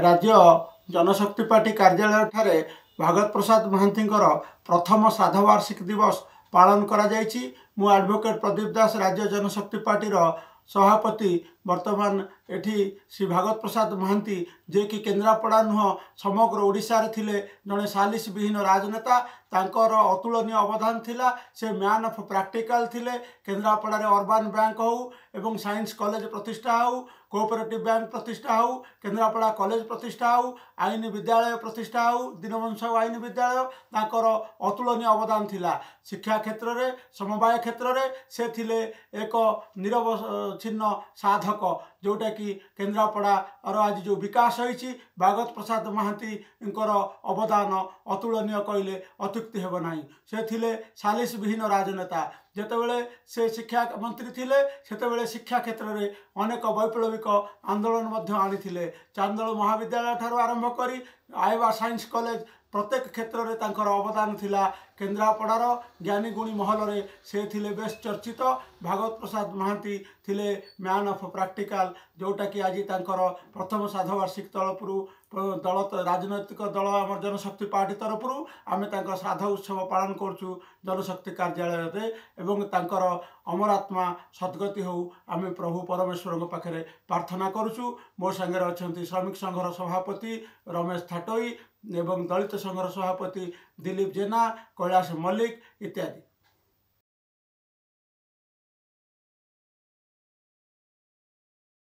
ରାଜ୍ୟ ଜନଶକ୍ତି ପାର୍ଟି କାର୍ଯ୍ୟାଳୟଠାରେ ଭାଗବତ ପ୍ରସାଦ ମହାନ୍ତିଙ୍କର ପ୍ରଥମ ଶ୍ରାଦ୍ଧବାର୍ଷିକ ଦିବସ ପାଳନ କରାଯାଇଛି। ମୁଁ ଆଡ଼ଭୋକେଟ୍ ପ୍ରଦୀପ ଦାସ, ରାଜ୍ୟ ଜନଶକ୍ତି ପାର୍ଟିର ସଭାପତି। ବର୍ତ୍ତମାନ ଏଠି ଶ୍ରୀ ଭାଗବତ ପ୍ରସାଦ ମହାନ୍ତି, ଯିଏକି କେନ୍ଦ୍ରାପଡ଼ା ନୁହଁ ସମଗ୍ର ଓଡ଼ିଶାରେ ଥିଲେ ଜଣେ ସାଲିସ ବିହୀନ ରାଜନେତା, ତାଙ୍କର ଅତୁଳନୀୟ ଅବଦାନ ଥିଲା। ସେ ମ୍ୟାନ୍ ଅଫ୍ ପ୍ରାକ୍ଟିକାଲ ଥିଲେ। କେନ୍ଦ୍ରାପଡ଼ାରେ ଅର୍ବାନ୍ ବ୍ୟାଙ୍କ ହେଉ ଏବଂ ସାଇନ୍ସ କଲେଜ ପ୍ରତିଷ୍ଠା ହେଉ, କୋଅପରେଟିଭ୍ ବ୍ୟାଙ୍କ ପ୍ରତିଷ୍ଠା ହେଉ, କେନ୍ଦ୍ରାପଡ଼ା କଲେଜ ପ୍ରତିଷ୍ଠା ହେଉ, ଆଇନ ବିଦ୍ୟାଳୟ ପ୍ରତିଷ୍ଠା ହେଉ, ଦୀନବନ୍ଧୁ ସାହୁ ଆଇନ ବିଦ୍ୟାଳୟ, ତାଙ୍କର ଅତୁଳନୀୟ ଅବଦାନ ଥିଲା। ଶିକ୍ଷା କ୍ଷେତ୍ରରେ, ସମବାୟ କ୍ଷେତ୍ରରେ ସେ ଥିଲେ ଏକ ନିରବ ଛିନ୍ନ ସାଧକ, ଯେଉଁଟାକି କେନ୍ଦ୍ରାପଡ଼ାର ଆଜି ଯେଉଁ ବିକାଶ ହୋଇଛି, ଭାଗବତ ପ୍ରସାଦ ମହାନ୍ତିଙ୍କର ଅବଦାନ ଅତୁଳନୀୟ କହିଲେ ଅତ୍ୟୁକ୍ତି ହେବ ନାହିଁ। ସେ ଥିଲେ ସାଲିସ ବିହୀନ ରାଜନେତା। ଯେତେବେଳେ ସେ ଶିକ୍ଷା ମନ୍ତ୍ରୀ ଥିଲେ, ସେତେବେଳେ ଶିକ୍ଷା କ୍ଷେତ୍ରରେ ଅନେକ ବୈପ୍ଳବିକ ଆନ୍ଦୋଳନ ମଧ୍ୟ ଆଣିଥିଲେ। ଚାନ୍ଦଳ ମହାବିଦ୍ୟାଳୟ ଠାରୁ ଆରମ୍ଭ କରି ଆଇବା ସାଇନ୍ସ କଲେଜ, ପ୍ରତ୍ୟେକ କ୍ଷେତ୍ରରେ ତାଙ୍କର ଅବଦାନ ଥିଲା। କେନ୍ଦ୍ରାପଡ଼ାର ଜ୍ଞାନୀଗୁଣୀ ମହଲରେ ସେ ଥିଲେ ବେଶ ଚର୍ଚ୍ଚିତ। ଭାଗବତ ପ୍ରସାଦ ମହାନ୍ତି ଥିଲେ ମ୍ୟାନ୍ ଅଫ୍ ପ୍ରାକ୍ଟିକାଲ, ଯେଉଁଟାକି ଆଜି ତାଙ୍କର ପ୍ରଥମ ଶ୍ରାଦ୍ଧବାର୍ଷିକ ତରଫରୁ ଦଳ, ରାଜନୈତିକ ଦଳ ଆମର ଜନଶକ୍ତି ପାର୍ଟି ତରଫରୁ ଆମେ ତାଙ୍କ ଶ୍ରାଦ୍ଧ ଉତ୍ସବ ପାଳନ କରୁଛୁ ଜନଶକ୍ତି କାର୍ଯ୍ୟାଳୟରେ, ଏବଂ ତାଙ୍କର ଅମର ଆତ୍ମା ସଦ୍ଗତି ହେଉ ଆମେ ପ୍ରଭୁ ପରମେଶ୍ୱରଙ୍କ ପାଖରେ ପ୍ରାର୍ଥନା କରୁଛୁ। ମୋ ସାଙ୍ଗରେ ଅଛନ୍ତି ଶ୍ରମିକ ସଂଘର ସଭାପତି ରମେଶ ଥାଟୋଇ ଏବଂ ଦଳିତ ସଂଘର ସଭାପତି ଦିଲ୍ଲୀପ ଜେନା, କୈଳାସ ମଲ୍ଲିକ ଇତ୍ୟାଦି।